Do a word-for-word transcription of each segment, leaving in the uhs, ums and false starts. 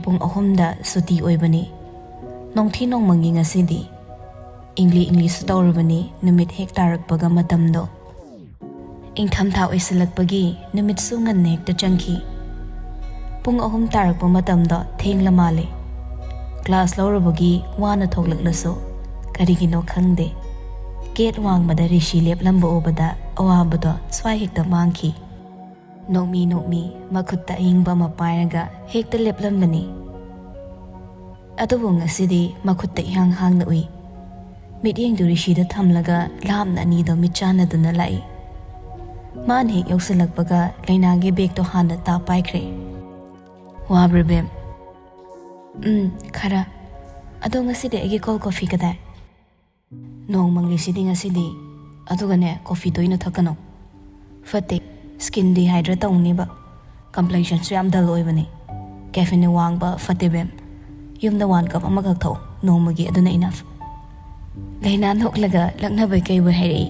ꯄꯨꯡ ꯑꯍꯨꯝꯗ ꯁꯨꯇꯤ ꯑꯣꯏꯕꯅꯤ꯫ ꯅꯣꯡꯊꯤ ꯅꯣꯡꯃꯪꯉꯤ ꯉꯁꯤꯗꯤ꯫ ꯏꯪꯂꯤ ꯏꯪꯂꯤꯁꯨ ꯇꯧꯔꯕꯅꯤ ꯅꯨꯃꯤꯠ ꯍꯦꯛ ꯇꯥꯔꯛꯄꯒ ꯃꯇꯝꯗꯣ꯫ ꯏꯪꯊꯝꯊꯥ ꯑꯣꯏꯁꯤꯜꯂꯛꯄꯒꯤ ꯅꯨꯃꯤꯠꯁꯨ ꯉꯟꯅ ꯍꯦꯛꯇ ꯆꯪꯈꯤ꯫ ꯄꯨꯡ ꯑꯍꯨꯝ ꯇꯥꯔꯛꯄ ꯃꯇꯝꯗꯣ ꯊꯦꯡꯂ ꯃꯥꯜꯂꯦ꯫ ꯀ꯭ꯂꯥꯁ ꯂꯧꯔꯨꯕꯒꯤ ꯋꯥꯅ ꯊꯣꯛꯂꯛꯂꯁꯨ ꯀꯔꯤꯒꯤꯅꯣ ꯈꯪꯗꯦ, ꯒꯦꯠ ꯋꯥꯡꯃꯗ ꯔꯤꯁꯤ ꯂꯦꯞꯂꯝꯕ ꯎꯕꯗ ꯑꯋꯥꯕꯗꯣ ꯁ꯭ꯋꯥꯏ ꯍꯦꯛꯇ ꯃꯥꯡꯈꯤ꯫ ꯅꯣꯛꯃꯤ ꯅꯣꯛꯃꯤ ꯃꯈꯨꯠꯇ ꯑꯏꯪꯕ ꯑꯃ ꯄꯥꯏꯔꯒ ꯍꯦꯛꯇ ꯂꯦꯞꯂꯝꯕꯅꯤ꯫ ꯑꯗꯨꯕꯨ ꯉꯁꯤꯗꯤ ꯃꯈꯨꯠꯇ ꯏꯍꯥꯡ ꯍꯥꯡꯅ ꯎꯏ꯫ ꯃꯤꯠꯌꯦꯡꯗꯨ ꯔꯤꯁꯤꯗ ꯊꯝꯂꯒ ꯂꯥꯞꯅ ꯑꯅꯤꯗꯣ ꯃꯤꯠ ꯆꯥꯟꯅꯗꯨꯅ ꯂꯥꯛꯏ꯫ ꯃꯥꯅ ꯍꯦꯛ ꯌꯧꯁꯤꯜꯂꯛꯄꯒ ꯂꯩꯅꯥꯒꯤ ꯕꯦꯒꯇꯣ ꯍꯥꯟꯅ ꯇꯥ ꯄꯥꯏꯈ꯭ꯔꯦ꯫ "ꯋꯥꯕ꯭ꯔꯥ ꯕꯦꯝ?" "ꯎꯝ, ꯈꯔ꯫ ꯑꯗꯣ ꯉꯁꯤꯗꯤ ꯑꯩꯒꯤ ꯀꯣꯜ ꯀꯣꯐꯤ ꯀꯗꯥꯏ?" "ꯅꯣꯡ ꯃꯪꯂꯤꯁꯤꯗꯤ ꯉꯁꯤꯗꯤ꯫ ꯑꯗꯨꯒꯅꯦ, ꯀꯣꯐꯤ ꯇꯣꯏꯅ ꯊꯛꯀꯅꯨ꯫ ꯐꯠꯇꯦ, ꯁ꯭ꯀꯤꯟ ꯗꯤꯍꯥꯏꯗ꯭ꯔꯦꯠ ꯇꯧꯅꯤꯕ꯫ ꯀꯝꯄ꯭ꯂꯦꯛꯁꯟꯁꯨ ꯌꯥꯝ ꯗꯜ ꯑꯣꯏꯕꯅꯤ꯫ ꯀꯦꯐꯤꯟ ꯋꯥꯡꯕ ꯐꯠꯇꯦ ꯕꯦꯝ꯫ ꯌꯨꯝꯗ ꯋꯥꯟ ꯀꯞ ꯑꯃꯈꯛ ꯊꯛꯎ ꯅꯣꯡꯃꯒꯤ, ꯑꯗꯨꯅ ꯏꯅꯐ꯫" ꯂꯩꯅꯥ ꯅꯣꯛꯂꯒ ꯂꯛꯅꯕꯩ ꯀꯩꯕꯣꯏ ꯍꯥꯏꯔꯛꯏ꯫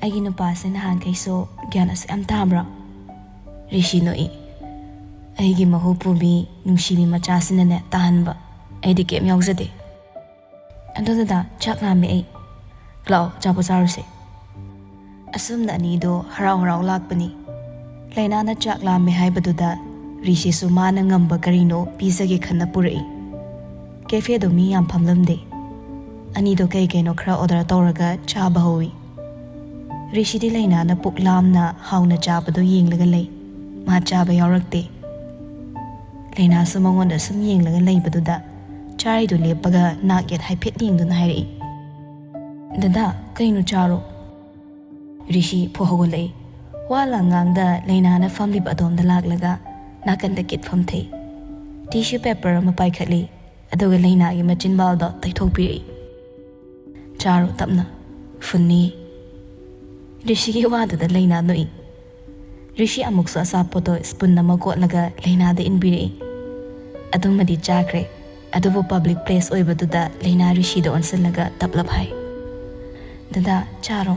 "ꯑꯩꯒꯤ ꯅꯨꯄꯥꯁꯦ ꯅꯍꯥꯟꯈꯩꯁꯨ ꯒ꯭ꯌꯥꯟ ꯑꯁꯨꯛ ꯌꯥꯝ ꯇꯥꯕ꯭ꯔꯣ?" ꯔꯤꯁꯤ ꯅꯣꯛꯏ꯫ "ꯑꯩꯒꯤ ꯃꯍꯨ ꯄꯨꯕꯤ ꯅꯨꯡꯁꯤꯕꯤ ꯃꯆꯥꯁꯤꯅꯅꯦ ꯇꯥꯍꯟꯕ꯫ ꯑꯩꯗꯤ ꯀꯩꯝ ꯌꯥꯎꯖꯗꯦ꯫ ꯑꯗꯣ ꯗꯗꯥ, ꯆꯥꯛ ꯂꯥꯝꯃꯦ ꯑꯩ꯫ ꯂꯥꯛꯑꯣ, ꯑꯆꯥꯄꯣꯠ ꯆꯥꯔꯨꯁꯦ꯫" ꯑꯁꯨꯝꯅ ꯑꯅꯤꯗꯣ ꯍꯔꯥꯎ ꯍꯔꯥꯎ ꯂꯥꯛꯄꯅꯤ꯫ ꯂꯩꯅꯥꯅ ꯆꯥꯛ ꯂꯥꯝꯃꯦ ꯍꯥꯏꯕꯗꯨꯗ ꯔꯤꯁꯤꯁꯨ ꯃꯥꯅ ꯉꯝꯕ ꯀꯔꯤꯅꯣ ꯄꯤꯖꯒꯦ ꯈꯟꯅ ꯄꯨꯔꯛꯏ꯫ ꯀꯦꯐꯦꯗꯣ ꯃꯤ ꯌꯥꯝ ꯐꯝꯂꯝꯗꯦ꯫ ꯑꯅꯤꯗꯣ ꯀꯩ ꯀꯩꯅꯣ ꯈꯔ ꯑꯣꯔꯗꯔ ꯇꯧꯔꯒ ꯆꯥꯕ ꯍꯧꯏ꯫ ꯔꯤꯁꯤꯗꯤ ꯂꯩꯅꯥꯅ ꯄꯨꯛ ꯂꯥꯝꯅ ꯍꯥꯎꯅ ꯆꯥꯕꯗꯣ ꯌꯦꯡꯂꯒ ꯂꯩ꯫ ꯃꯥ ꯆꯥꯕ ꯌꯥꯎꯔꯛꯇꯦ꯫ ꯂꯩꯅꯥꯁꯨ ꯃꯉꯣꯟꯗ ꯁꯨꯝ ꯌꯦꯡꯂꯒ ꯂꯩꯕꯗꯨꯗ ꯆꯥꯔꯤꯗꯨ ꯂꯦꯞꯄꯒ ꯅꯥꯛ ꯌꯦꯠ ꯍꯥꯏꯐꯦꯠ ꯌꯦꯡꯗꯨꯅ ꯍꯥꯏꯔꯛꯏ, "ꯗꯗꯥ, ꯀꯩꯅꯣ ꯆꯥꯔꯣ꯫" ꯔꯤꯁꯤ ꯐꯨ ꯍꯧꯒꯠꯂꯛꯏ꯫ ꯋꯥ ꯂꯥꯡ ꯉꯥꯡꯗ ꯂꯩꯅꯥꯅ ꯐꯝꯂꯤꯕ ꯑꯗꯣꯝꯗ ꯂꯥꯛꯂꯒ ꯅꯥꯀꯟꯗ ꯀꯤꯠ ꯐꯝꯊꯩ꯫ ꯇꯤꯁꯨ ꯄꯦꯄꯔ ꯑꯃ ꯄꯥꯏꯈꯠꯂꯤ, ꯑꯗꯨꯒ ꯂꯩꯅꯥꯒꯤ ꯃꯆꯤꯟꯕꯥꯜꯗꯣ ꯇꯩꯊꯣꯛꯄꯤꯔꯛꯏ꯫ "ꯆꯥꯔꯣ ꯇꯞꯅ, ꯐꯨꯟꯅꯤ꯫" ꯔꯤꯁꯤꯒꯤ ꯋꯥꯗꯨꯗ ꯂꯩꯅꯥ ꯅꯣꯛꯏ꯫ ꯔꯤꯁꯤ ꯑꯃꯨꯛꯁꯨ ꯑꯆꯥꯄꯣꯠꯇꯣ ꯁ꯭ꯄꯨꯟ ꯑꯃ ꯀꯣꯠꯂꯒ ꯂꯩꯅꯥꯗ ꯏꯟꯕꯤꯔꯛꯏ꯫ ꯑꯗꯨꯃꯗꯤ ꯆꯥꯈ꯭ꯔꯦ, ꯑꯗꯨꯕꯨ ꯄꯕ꯭ꯂꯤꯛ ꯄ꯭ꯂꯦꯁ ꯑꯣꯏꯕꯗꯨꯗ ꯂꯩꯅꯥ ꯔꯤꯁꯤꯗ ꯑꯣꯟꯁꯤꯜꯂꯒ ꯇꯞꯂꯞ ꯍꯥꯏ, "ꯗꯗꯥ, ꯆꯥꯔꯣ꯫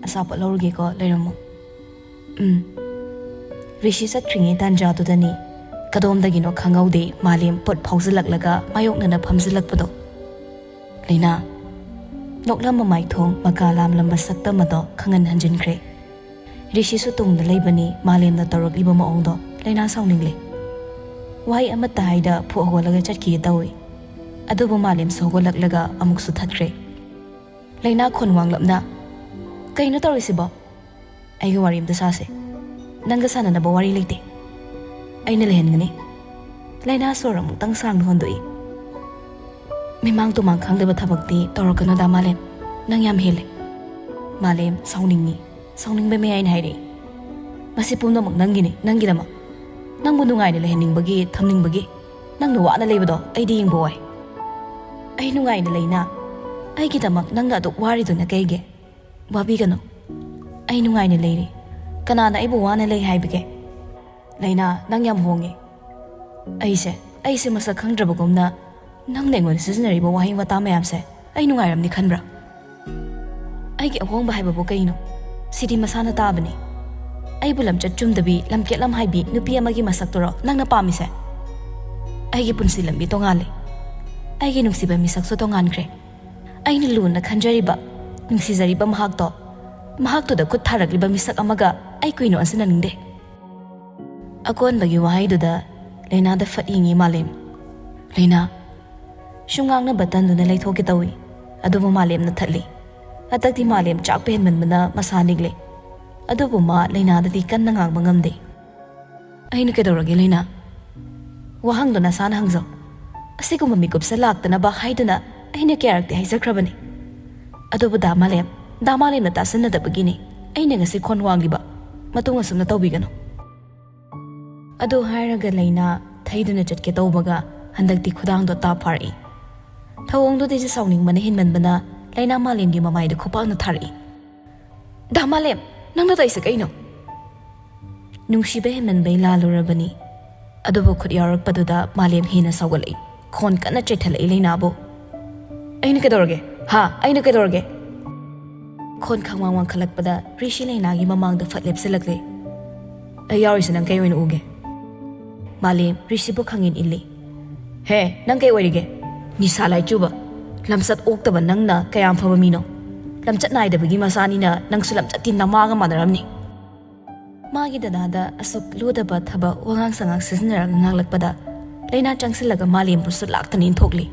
ꯑꯆꯥꯄꯣꯠ ꯂꯧꯔꯨꯒꯦꯀꯣ, ꯂꯩꯔꯝꯃꯣ꯫" "ꯎꯝ꯫" ꯔꯤꯁꯤ ꯆꯠꯈ꯭ꯔꯤꯉꯩ ꯇꯥꯟꯖꯥꯗꯨꯗꯅꯤ ꯀꯗꯣꯝꯗꯒꯤꯅꯣ ꯈꯪꯍꯧꯗꯦ ꯃꯥꯂꯦꯝ ꯄꯣꯠ ꯐꯥꯎꯖꯤꯜꯂꯛꯂꯒ ꯃꯥꯌꯣꯛꯅꯅ ꯐꯝꯖꯤꯜꯂꯛꯄꯗꯣ꯫ ꯂꯩꯅꯥ, ꯅꯣꯛꯂꯝꯕ ꯃꯥꯏꯊꯣꯡ ꯃꯀꯥ ꯂꯥꯝꯂꯝꯕ ꯁꯛꯇꯝ ꯑꯗꯣ ꯈꯪꯍꯟ ꯍꯟꯖꯤꯟꯈ꯭ꯔꯦ꯫ ꯔꯤꯁꯤꯁꯨ ꯇꯨꯡꯗ ꯂꯩꯕꯅꯤ ꯃꯥꯂꯦꯝꯅ ꯇꯧꯔꯛꯂꯤꯕ ꯃꯑꯣꯡꯗꯣ꯫ ꯂꯩꯅꯥ ꯁꯥꯎꯅꯤꯡꯂꯦ꯫ ꯋꯥꯍꯩ ꯑꯃꯠꯇ ꯍꯥꯏꯗ ꯐꯨ ꯍꯧꯒꯠꯂꯒ ꯆꯠꯈꯤꯒꯦ ꯇꯧꯏ꯫ ꯑꯗꯨꯕꯨ ꯃꯥꯂꯦꯝꯁꯨ ꯍꯧꯒꯠꯂꯛꯂꯒ ꯑꯃꯨꯛꯁꯨ ꯊꯠꯈ꯭ꯔꯦ꯫ ꯂꯩꯅꯥ ꯈꯣꯟ ꯋꯥꯡꯂꯞꯅ, "ꯀꯩꯅꯣ ꯇꯧꯔꯤꯁꯤꯕꯣ? ꯑꯩꯒ ꯋꯥꯔꯤ ꯑꯝꯇ ꯁꯥꯁꯦ꯫ ꯅꯪꯒ ꯁꯥꯟꯅꯅꯕ ꯋꯥꯔꯤ ꯂꯩꯇꯦ꯫ ꯑꯩꯅ ꯂꯩꯍꯟꯒꯅꯤ꯫" ꯂꯩꯅꯥ ꯁꯣꯔ ꯑꯃꯨꯛꯇꯪ ꯁꯥꯡꯅ ꯍꯣꯟꯗꯣꯛꯏ꯫ "ꯃꯤꯃꯥꯡ ꯇꯨꯃꯥꯡ ꯈꯪꯗꯕ ꯊꯕꯛꯇꯤ ꯇꯧꯔꯛꯀꯅꯨꯗ ꯃꯥꯂꯦꯝ꯫ ꯅꯪ ꯌꯥꯝ ꯍꯦꯜꯂꯦ꯫" ꯃꯥꯂꯦꯝ ꯁꯥꯎꯅꯤꯡꯉꯤ꯫ ꯁꯥꯎꯅꯤꯡꯕ ꯃꯌꯥꯏꯅ ꯍꯥꯏꯔꯛꯏ꯫ "ꯃꯁꯤ ꯄꯨꯝꯅꯃꯛ ꯅꯪꯒꯤꯅꯤ, ꯅꯪꯒꯤꯗꯃꯛ꯫ ꯅꯪꯕꯨ ꯅꯨꯡꯉꯥꯏꯅ ꯂꯩꯍꯟꯅꯤꯡꯕꯒꯤ, ꯊꯝꯅꯤꯡꯕꯒꯤ꯫ ꯅꯪꯅ ꯋꯥꯅ ꯂꯩꯕꯗꯣ ꯑꯩꯗꯤ ꯌꯦꯡꯕ ꯋꯥꯏ꯫" "ꯑꯩ ꯅꯨꯡꯉꯥꯏꯅ ꯂꯩꯅ꯫ ꯑꯩꯒꯤꯗꯃꯛ ꯅꯪꯅ ꯑꯗꯨꯛ ꯋꯥꯔꯤꯗꯨꯅ ꯀꯩꯒꯤ?" "ꯋꯥꯕꯤꯒꯅꯨ꯫ ꯑꯩ ꯅꯨꯡꯉꯥꯏꯅ ꯂꯩꯔꯤ꯫ ꯀꯅꯥꯅ ꯑꯩꯕꯨ ꯋꯥꯅ ꯂꯩ ꯍꯥꯏꯕꯒꯦ?" "ꯂꯩꯅꯥ, ꯅꯪ ꯌꯥꯝ ꯍꯣꯡꯉꯦ꯫" "ꯑꯩꯁꯦ, ꯑꯩꯁꯦ ꯃꯁꯛ ꯈꯪꯗ꯭ꯔꯕꯒꯨꯝꯅ ꯅꯪꯅ ꯑꯩꯉꯣꯟꯗ ꯁꯤꯖꯤꯟꯅꯔꯤꯕ ꯋꯥꯍꯩ ꯋꯥꯇꯥ ꯃꯌꯥꯝꯁꯦ ꯑꯩ ꯅꯨꯡꯉꯥꯏꯔꯝꯅꯤ ꯈꯟꯕ꯭ꯔꯥ? ꯑꯩꯒꯤ ꯑꯍꯣꯡꯕ ꯍꯥꯏꯕꯕꯨ ꯀꯩꯅꯣ? ꯁꯤꯗꯤ ꯃꯁꯥꯅ ꯇꯥꯕꯅꯤ꯫ ꯑꯩꯕꯨ ꯂꯝꯆꯠ ꯆꯨꯝꯗꯕꯤ, ꯂꯝꯀꯦꯠ ꯂꯝꯍꯥꯏꯕꯤ ꯅꯨꯄꯤ ꯑꯃꯒꯤ ꯃꯁꯛꯇꯨꯔꯣ ꯅꯪꯅ ꯄꯥꯝꯃꯤꯁꯦ? ꯑꯩꯒꯤ ꯄꯨꯟꯁꯤ ꯂꯝꯕꯤ ꯇꯣꯉꯥꯜꯂꯦ꯫ ꯑꯩꯒꯤ ꯅꯨꯡꯁꯤꯕ ꯃꯤꯁꯛꯁꯨ ꯇꯣꯉꯥꯟꯈ꯭ꯔꯦ꯫ ꯑꯩꯅ ꯂꯨꯅ ꯈꯟꯖꯔꯤꯕ, ꯅꯨꯡꯁꯤꯖꯔꯤꯕ ꯃꯍꯥꯛꯇꯣ, ꯃꯍꯥꯛꯇꯨꯗ ꯈꯨꯠ ꯊꯥꯔꯛꯂꯤꯕ ꯃꯤꯁꯛ ꯑꯃꯒ ꯑꯩ ꯀꯨꯏꯅ ꯑꯣꯟꯁꯤꯟꯅꯅꯤꯡꯗꯦ꯫" ꯑꯀꯣꯟꯕꯒꯤ ꯋꯥꯍꯩꯗꯨꯗ ꯂꯩꯅꯥꯗ ꯐꯠ ꯌꯦꯡꯉꯤ ꯃꯥꯂꯦꯝ꯫ "ꯂꯩꯅꯥ꯫" ꯁꯨꯝ ꯉꯥꯡꯅꯕ ꯇꯟꯗꯨꯅ ꯂꯩꯊꯣꯛꯀꯦ ꯇꯧꯏ, ꯑꯗꯨꯕꯨ ꯃꯥꯂꯦꯝꯅ ꯊꯠꯂꯤ꯫ ꯍꯟꯗꯛꯇꯤ ꯃꯥꯂꯦꯝ ꯆꯥꯛꯄ ꯍꯦꯟꯃꯟꯕꯅ ꯃꯁꯥ ꯅꯤꯛꯂꯦ꯫ ꯑꯗꯨꯕꯨ ꯃꯥ ꯂꯩꯅꯥꯗꯗꯤ ꯀꯟꯅ ꯉꯥꯡꯕ ꯉꯝꯗꯦ꯫ "ꯑꯩꯅ ꯀꯩꯗꯧꯔꯒꯦ ꯂꯩꯅꯥ? ꯋꯥꯍꯪꯗꯣ ꯅꯁꯥꯅ ꯍꯪꯖꯧ꯫ ꯑꯁꯤꯒꯨꯝꯕ ꯃꯤꯀꯨꯞꯁꯦ ꯂꯥꯛꯇꯅꯕ ꯍꯥꯏꯗꯨꯅ ꯑꯩꯅ ꯀꯌꯥꯔꯛꯇꯤ ꯍꯥꯏꯖꯈ꯭ꯔꯕꯅꯤ꯫ ꯑꯗꯨꯕꯨ ꯗꯥ ꯃꯥꯂꯦꯝ, ꯗꯥ ꯃꯥꯂꯦꯝꯅ ꯇꯥꯁꯤꯟꯅꯗꯕꯒꯤꯅꯤ ꯑꯩꯅ ꯉꯁꯤ ꯈꯣꯟ ꯋꯥꯡꯂꯤꯕ꯫ ꯃꯇꯨꯡ ꯑꯁꯨꯝꯅ ꯇꯧꯕꯤꯒꯅꯨ꯫" ꯑꯗꯨ ꯍꯥꯏꯔꯒ ꯂꯩꯅꯥ ꯊꯩꯗꯨꯅ ꯆꯠꯀꯦ ꯇꯧꯕꯒ ꯍꯟꯗꯛꯇꯤ ꯈꯨꯗꯥꯡꯗꯣ ꯇꯥꯞ ꯐꯥꯔꯛꯏ꯫ ꯊꯧꯑꯣꯡꯗꯨꯗꯤꯁꯨ ꯁꯥꯎꯅꯤꯡꯕꯅ ꯍꯦꯟꯃꯟꯕꯅ ꯂꯩꯅꯥ ꯃꯥꯂꯦꯝꯒꯤ ꯃꯃꯥꯏꯗ ꯈꯨꯄꯥꯛꯅ ꯊꯥꯔꯛꯏ꯫ "ꯗꯥ ꯃꯥꯂꯦꯝ, ꯅꯪꯅ ꯇꯧꯔꯤꯁꯦ ꯀꯩꯅꯣ?" ꯅꯨꯡꯁꯤꯕ ꯍꯦꯟꯃꯟꯕꯩ ꯂꯥꯜꯂꯨꯔꯕꯅꯤ꯫ ꯑꯗꯨꯕꯨ ꯈꯨꯠ ꯌꯥꯎꯔꯛꯄꯗꯨꯗ ꯃꯥꯂꯦꯝ ꯍꯦꯟꯅ ꯁꯥꯎꯒꯠꯂꯛꯏ꯫ ꯈꯣꯟ ꯀꯟꯅ ꯆꯩꯊꯠꯂꯛꯏ ꯂꯩꯅꯥꯕꯨ꯫ "ꯑꯩꯅ ꯀꯩꯗꯧꯔꯒꯦ? ꯍꯥ? ꯑꯩꯅ ꯀꯩꯗꯧꯔꯒꯦ?" ꯈꯣꯟ ꯈꯪꯋꯥꯡ ꯋꯥꯡꯈꯠꯂꯛꯄꯗ ꯔꯤꯁꯤ ꯂꯩꯅꯥꯒꯤ ꯃꯃꯥꯡꯗ ꯐꯠ ꯂꯦꯞꯁꯤꯜꯂꯛꯂꯦ꯫ "ꯑꯩ ꯌꯥꯎꯔꯤꯁꯦ ꯅꯪ ꯀꯩ ꯑꯣꯏꯅ ꯎꯒꯦ?" ꯃꯥꯂꯦꯝ ꯔꯤꯁꯤꯕꯨ ꯈꯪꯏꯟ ꯏꯜꯂꯤ꯫ "ꯍꯦ, ꯅꯪ ꯀꯩ ꯑꯣꯏꯔꯤꯒꯦ? ꯅꯤꯁꯥ ꯂꯥꯏꯆꯨꯕ, ꯂꯝꯆꯠ ꯑꯣꯛꯇꯕ ꯅꯪꯅ ꯀꯌꯥꯝ ꯐꯕ ꯃꯤꯅꯣ? ꯂꯝꯆꯠ ꯅꯥꯏꯗꯕꯒꯤ ꯃꯆꯥꯅꯤꯅ ꯅꯪꯁꯨ ꯂꯝꯆꯠꯇꯤ ꯅꯃꯥꯒ ꯃꯥꯟꯅꯔꯝꯅꯤ꯫" ꯃꯥꯒꯤ ꯗꯗꯥꯗ ꯑꯁꯨꯛ ꯂꯨꯗꯕ ꯊꯕꯛ ꯋꯥꯉꯥꯡ ꯁꯉꯥꯡ ꯁꯤꯖꯤꯟꯅꯔꯒ ꯉꯥꯡꯂꯛꯄꯗ ꯂꯩꯅꯥ ꯆꯪꯁꯤꯜꯂꯒ ꯃꯥꯂꯦꯝꯕꯨꯁꯨ ꯂꯥꯛꯇꯅ ꯏꯟꯊꯣꯛꯂꯤ꯫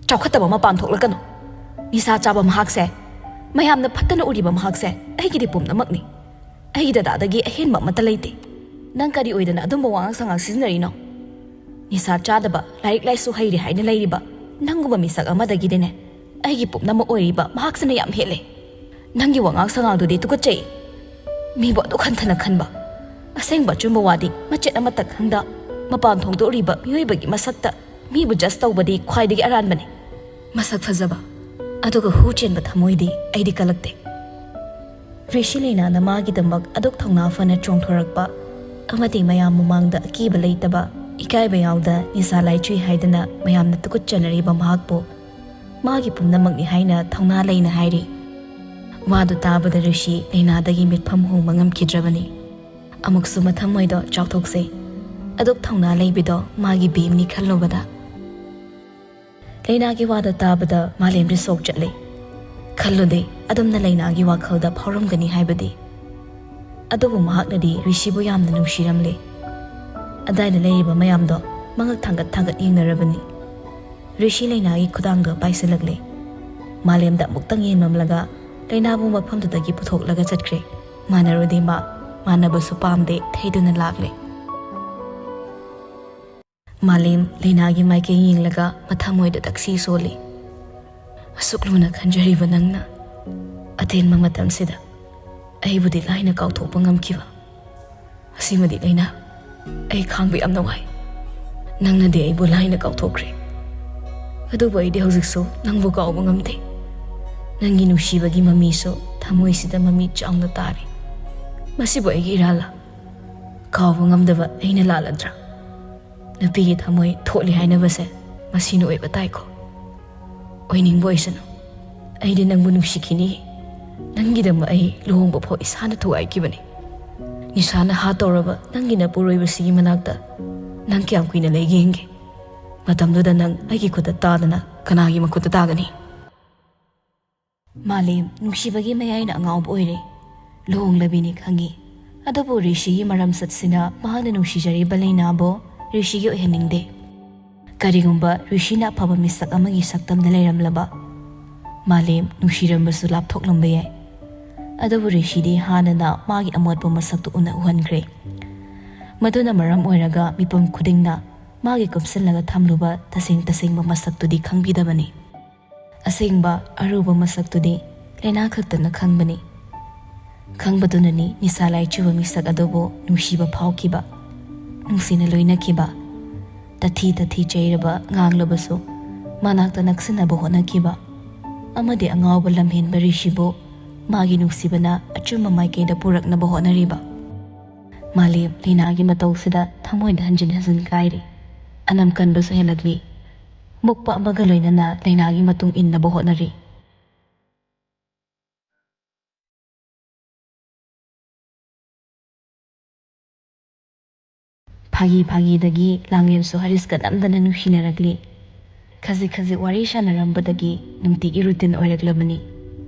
"ꯆꯥꯎꯈꯠꯇꯕ ꯃꯄꯥꯟ ꯊꯣꯛꯂꯛꯀꯅꯨ꯫ ꯅꯤꯁꯥ ꯆꯥꯕ ꯃꯍꯥꯛꯁꯦ, ꯃꯌꯥꯝꯅ ꯐꯠꯇꯅ ꯎꯔꯤꯕ ꯃꯍꯥꯛꯁꯦ ꯑꯩꯒꯤꯗꯤ ꯄꯨꯝꯅꯃꯛꯅꯤ꯫ ꯑꯩꯒꯤ ꯗꯗꯥꯗꯒꯤ ꯑꯍꯦꯟꯕ ꯑꯃꯠꯇ ꯂꯩꯇꯦ꯫ ꯅꯪ ꯀꯔꯤ ꯑꯣꯏꯗꯅ ꯑꯗꯨꯝꯕ ꯋꯥꯉꯥꯡ ꯁꯉꯥꯡ ꯁꯤꯖꯤꯟꯅꯔꯤꯅꯣ? ꯅꯤꯁꯥ ꯆꯥꯗꯕ, ꯂꯥꯏꯔꯤꯛ ꯂꯥꯏꯁꯨ ꯍꯩꯔꯦ ꯍꯥꯏꯅ ꯂꯩꯔꯤꯕ ꯅꯪꯒꯨꯝꯕ ꯃꯤꯁꯛ ꯑꯃꯗꯒꯤꯗꯤꯅꯦ, ꯑꯩꯒꯤ ꯄꯨꯝꯅꯃꯛ ꯑꯣꯏꯔꯤꯕ ꯃꯍꯥꯛꯁꯤꯅ ꯌꯥꯝ ꯍꯦꯜꯂꯦ꯫ ꯅꯪꯒꯤ ꯋꯥꯉꯥꯡ ꯁꯉꯥꯡꯗꯨꯗꯤ ꯇꯨꯀꯠꯆꯩ꯫ ꯃꯤꯕꯨ ꯑꯗꯨꯛ ꯍꯟꯊꯅ ꯈꯟꯕ꯫ ꯑꯁꯦꯡꯕ ꯑꯆꯨꯝꯕ ꯋꯥꯗꯤ ꯃꯆꯦꯠ ꯑꯃꯠꯇ ꯈꯪꯗ ꯃꯄꯥꯟ ꯊꯣꯡꯗꯣꯛꯂꯤꯕ ꯃꯤꯑꯣꯏꯕꯒꯤ ꯃꯁꯛꯇ ꯃꯤꯕꯨ ꯖꯁ ꯇꯧꯕꯗꯤ ꯈ꯭ꯋꯥꯏꯗꯒꯤ ꯑꯔꯥꯟꯕꯅꯤ꯫ ꯃꯁꯛ ꯐꯖꯕ, ꯑꯗꯨꯒ ꯍꯨ ꯆꯦꯟꯕ ꯊꯃꯣꯏꯗꯤ ꯑꯩꯗꯤ ꯀꯜꯂꯛꯇꯦ꯫" ꯔꯤꯁꯤ ꯂꯩꯅꯥꯅ ꯃꯥꯒꯤꯗꯃꯛ ꯑꯗꯨꯛ ꯊꯧꯅꯥ ꯐꯅ ꯆꯣꯡꯊꯣꯔꯛꯄ ꯑꯃꯗꯤ ꯃꯌꯥꯝ ꯃꯃꯥꯡꯗ ꯑꯀꯤꯕ ꯂꯩꯇꯕ, ꯏꯀꯥꯏꯕ ꯌꯥꯎꯗ ꯅꯤꯁꯥ ꯂꯥꯏꯆꯨꯏ ꯍꯥꯏꯗꯅ ꯃꯌꯥꯝꯅ ꯇꯨꯀꯠꯆꯅꯔꯤꯕ ꯃꯍꯥꯛꯄꯨ ꯃꯥꯒꯤ ꯄꯨꯝꯅꯃꯛꯅꯤ ꯍꯥꯏꯅ ꯊꯧꯅꯥ ꯂꯩꯅ ꯍꯥꯏꯔꯤ꯫ ꯋꯥꯗꯨ ꯇꯥꯕꯗ ꯔꯤꯁꯤ ꯂꯩꯅꯥꯗꯒꯤ ꯃꯤꯠꯐꯝ ꯍꯣꯡꯕ ꯉꯝꯈꯤꯗ꯭ꯔꯕꯅꯤ꯫ ꯑꯃꯨꯛꯁꯨ ꯃꯊꯃꯣꯏꯗꯣ ꯆꯥꯎꯊꯣꯛꯆꯩ꯫ ꯑꯗꯨꯛ ꯊꯧꯅꯥ ꯂꯩꯕꯤꯗꯣ ꯃꯥꯒꯤ ꯕꯦꯝꯅꯤ ꯈꯜꯂꯨꯕꯗ꯫ ꯂꯩꯅꯥꯒꯤ ꯋꯥꯗꯣ ꯇꯥꯕꯗ ꯃꯥꯂꯦꯝꯗꯤ ꯁꯣꯛ ꯆꯠꯂꯦ꯫ ꯈꯜꯂꯨꯗꯦ, ꯑꯗꯨꯝꯅ ꯂꯩꯅꯥꯒꯤ ꯋꯥꯈꯜꯗ ꯐꯥꯎꯔꯝꯒꯅꯤ ꯍꯥꯏꯕꯗꯤ꯫ ꯑꯗꯨꯕꯨ ꯃꯍꯥꯛꯅꯗꯤ ꯔꯤꯁꯤꯕꯨ ꯌꯥꯝꯅ ꯅꯨꯡꯁꯤꯔꯝꯂꯦ꯫ ꯑꯗꯥꯏꯗ ꯂꯩꯔꯤꯕ ꯃꯌꯥꯝꯗꯣ ꯃꯉꯛ ꯊꯥꯡꯒꯠ ꯊꯥꯡꯒꯠ ꯌꯦꯡꯅꯔꯕꯅꯤ꯫ ꯔꯤꯁꯤ ꯂꯩꯅꯥꯒꯤ ꯈꯨꯗꯥꯡꯗꯣ ꯄꯥꯏꯁꯤꯜꯂꯛꯂꯦ꯫ ꯃꯥꯂꯦꯝꯗ ꯑꯃꯨꯛꯇꯪ ꯌꯦꯡꯂꯝꯂꯒ ꯂꯩꯅꯥꯕꯨ ꯃꯐꯝꯗꯨꯗꯒꯤ ꯄꯨꯊꯣꯛꯂꯒ ꯆꯠꯈ꯭ꯔꯦ꯫ ꯃꯥꯟꯅꯔꯨꯗꯦ ꯃꯥ, ꯃꯥꯟꯅꯕꯁꯨ ꯄꯥꯝꯗꯦ, ꯊꯩꯗꯨꯅ ꯂꯥꯛꯂꯦ꯫ ꯃꯥꯂꯦꯝ ꯂꯩꯅꯥꯒꯤ ꯃꯥꯏꯀꯩ ꯌꯦꯡꯂꯒ ꯃꯊꯃꯣꯏꯗ ꯇꯛꯁꯤ ꯁꯣꯜꯂꯤ꯫ "ꯑꯁꯨꯛ ꯂꯨꯅ ꯈꯟꯖꯔꯤꯕ ꯅꯪꯅ ꯑꯇꯦꯟꯕ ꯃꯇꯝꯁꯤꯗ ꯑꯩꯕꯨꯗꯤ ꯂꯥꯏꯅ ꯀꯥꯎꯊꯣꯛꯄ ꯉꯝꯈꯤꯕ꯫ ꯑꯁꯤꯃꯗꯤ ꯂꯩꯅꯥ, ꯑꯩ ꯈꯥꯡꯕ ꯌꯥꯝꯅ ꯋꯥꯏ꯫ ꯅꯪꯅꯗꯤ ꯑꯩꯕꯨ ꯂꯥꯏꯅ ꯀꯥꯎꯊꯣꯛꯈ꯭ꯔꯦ꯫ ꯑꯗꯨꯕꯨ ꯑꯩꯗꯤ ꯍꯧꯖꯤꯛꯁꯨ ꯅꯪꯕꯨ ꯀꯥꯎꯕ ꯉꯝꯗꯦ꯫ ꯅꯪꯒꯤ ꯅꯨꯡꯁꯤꯕꯒꯤ ꯃꯃꯤꯁꯨ ꯊꯃꯣꯏꯁꯤꯗ ꯃꯃꯤ ꯆꯥꯎꯅ ꯇꯥꯔꯤ꯫ ꯃꯁꯤꯕꯨ ꯑꯩꯒꯤ ꯏꯔꯥꯜꯂ? ꯀꯥꯎꯕ ꯉꯝꯗꯕ ꯑꯩꯅ ꯂꯥꯜꯂꯗ꯭ꯔꯥ? ꯅꯨꯄꯤꯒꯤ ꯊꯃꯣꯏ ꯊꯣꯠꯂꯤ ꯍꯥꯏꯅꯕꯁꯦ ꯃꯁꯤꯅ ꯑꯣꯏꯕ ꯇꯥꯏꯀꯣ꯫ ꯑꯣꯏꯅꯤꯡꯕ ꯑꯣꯏꯁꯅꯨ꯫ ꯑꯩꯗꯤ ꯅꯪꯕꯨ ꯅꯨꯡꯁꯤꯈꯤꯅꯤ꯫ ꯅꯪꯒꯤꯗꯃꯛ ꯑꯩ ꯂꯨꯍꯣꯡꯕ ꯐꯥꯎ ꯏꯁꯥꯅ ꯊꯨꯒꯥꯏꯈꯤꯕꯅꯤ꯫ ꯅꯤꯁꯥꯅ ꯍꯥꯠꯇꯧꯔꯕ ꯅꯪꯒꯤ ꯅꯄꯨꯔꯣꯏꯕꯁꯤꯒꯤ ꯃꯅꯥꯛꯇ ꯅꯪ ꯀꯌꯥꯝ ꯀꯨꯏꯅ ꯂꯩꯒꯦ ꯌꯦꯡꯒꯦ꯫ ꯃꯇꯝꯗꯨꯗ ꯅꯪ ꯑꯩꯒꯤ ꯈꯨꯠꯇ ꯇꯥꯗꯅ ꯀꯅꯥꯒꯤ ꯃꯈꯨꯠꯇ ꯇꯥꯒꯅꯤ? ꯃꯥꯂꯦꯝ ꯅꯨꯡꯁꯤꯕꯒꯤ ꯃꯌꯥꯏꯅ ꯑꯉꯥꯎꯕ ꯑꯣꯏꯔꯦ꯫ ꯂꯨꯍꯣꯡꯂꯕꯤꯅꯤ ꯈꯪꯉꯤ, ꯑꯗꯨꯕꯨ ꯔꯤꯁꯤꯒꯤ ꯃꯔꯝꯆꯠꯁꯤꯅ ꯃꯍꯥꯛꯅ ꯅꯨꯡꯁꯤꯖꯔꯤꯕ ꯂꯩꯅꯥꯕꯨ ꯔꯤꯁꯤꯒꯤ ꯑꯣꯏꯍꯟꯅꯤꯡꯗꯦ꯫ ꯀꯔꯤꯒꯨꯝꯕ ꯔꯤꯁꯤꯅ ꯑꯐꯕ ꯃꯤꯁꯛ ꯑꯃꯒꯤ ꯁꯛꯇꯝꯗ ꯂꯩꯔꯝꯂꯕ, ꯃꯥꯂꯦꯝ ꯅꯨꯡꯁꯤꯔꯝꯕꯁꯨ ꯂꯥꯞꯊꯣꯛꯂꯝꯕ ꯌꯥꯏ꯫ ꯑꯗꯨꯕꯨ ꯔꯤꯁꯤꯗꯤ ꯍꯥꯟꯅꯅ ꯃꯥꯒꯤ ꯑꯃꯣꯠꯄ ꯃꯁꯛꯇꯨ ꯎꯅ ꯎꯍꯟꯈ꯭ꯔꯦ꯫ ꯃꯗꯨꯅ ꯃꯔꯝ ꯑꯣꯏꯔꯒ ꯃꯤꯄꯨꯝ ꯈꯨꯗꯤꯡꯅ ꯃꯥꯒꯤ ꯀꯨꯞꯁꯤꯜꯂꯒ ꯊꯝꯂꯨꯕ ꯇꯁꯦꯡ ꯇꯁꯦꯡꯕ ꯃꯁꯛꯇꯨꯗꯤ ꯈꯪꯕꯤꯗꯕꯅꯤ꯫ ꯑꯁꯦꯡꯕ ꯑꯔꯨꯕ ꯃꯁꯛꯇꯨꯗꯤ ꯂꯥꯏꯅꯥ ꯈꯛꯇꯅ ꯈꯪꯕꯅꯤ꯫ ꯈꯪꯕꯗꯨꯅꯅꯤ ꯅꯤꯁꯥ ꯂꯥꯏꯆꯨꯕ ꯃꯤꯁꯛ ꯑꯗꯨꯕꯨ ꯅꯨꯡꯁꯤꯕ ꯐꯥꯎꯈꯤꯕ, ꯅꯨꯡꯁꯤꯅ ꯂꯣꯏꯅꯈꯤꯕ, ꯇꯊꯤ ꯇꯊꯤ ꯆꯩꯔꯕ ꯉꯥꯡꯂꯕꯁꯨ ꯃꯅꯥꯛꯇ ꯅꯛꯁꯤꯟꯅꯕ ꯍꯣꯠꯅꯈꯤꯕ, ꯑꯃꯗꯤ ꯑꯉꯥꯎꯕ ꯂꯝꯍꯦꯟꯕ ꯔꯤꯁꯤꯕꯨ ꯃꯥꯒꯤ ꯅꯨꯡꯁꯤꯕꯅ ꯑꯆꯨꯝꯕ ꯃꯥꯏꯀꯩꯗ ꯄꯨꯔꯛꯅꯕ ꯍꯣꯠꯅꯔꯤꯕ꯫ ꯃꯥꯂꯦꯝ ꯂꯥꯏꯅꯥꯒꯤ ꯃꯇꯧꯁꯤꯗ ꯊꯃꯣꯏꯗ ꯍꯟꯖꯤꯟ ꯍꯟꯖꯤꯟ ꯀꯥꯏꯔꯤ꯫ ꯑꯅꯝ ꯀꯟꯕꯁꯨ ꯍꯦꯜꯂꯛꯂꯤ꯫ ꯃꯨꯛꯄ ꯑꯃꯒ ꯂꯣꯏꯅꯅ ꯂꯥꯏꯅꯥꯒꯤ ꯃꯇꯨꯡ ꯏꯟꯅꯕ ꯍꯣꯠꯅꯔꯤ꯫ ꯐꯥꯒꯤ ꯐꯥꯒꯤꯗꯒꯤ ꯂꯥꯡꯂꯦꯟꯁꯨ ꯍꯔꯤꯁꯀ ꯅꯝꯗꯅ ꯅꯨꯡꯁꯤꯅꯔꯛꯂꯤ꯫ ꯈꯖꯤꯛ ꯈꯖꯤꯛ ꯋꯥꯔꯤ ꯁꯥꯟꯅꯔꯝꯕꯗꯒꯤ ꯅꯨꯡꯇꯤꯒꯤ ꯔꯨꯇꯤꯟ ꯑꯣꯏꯔꯛꯂꯕꯅꯤ꯫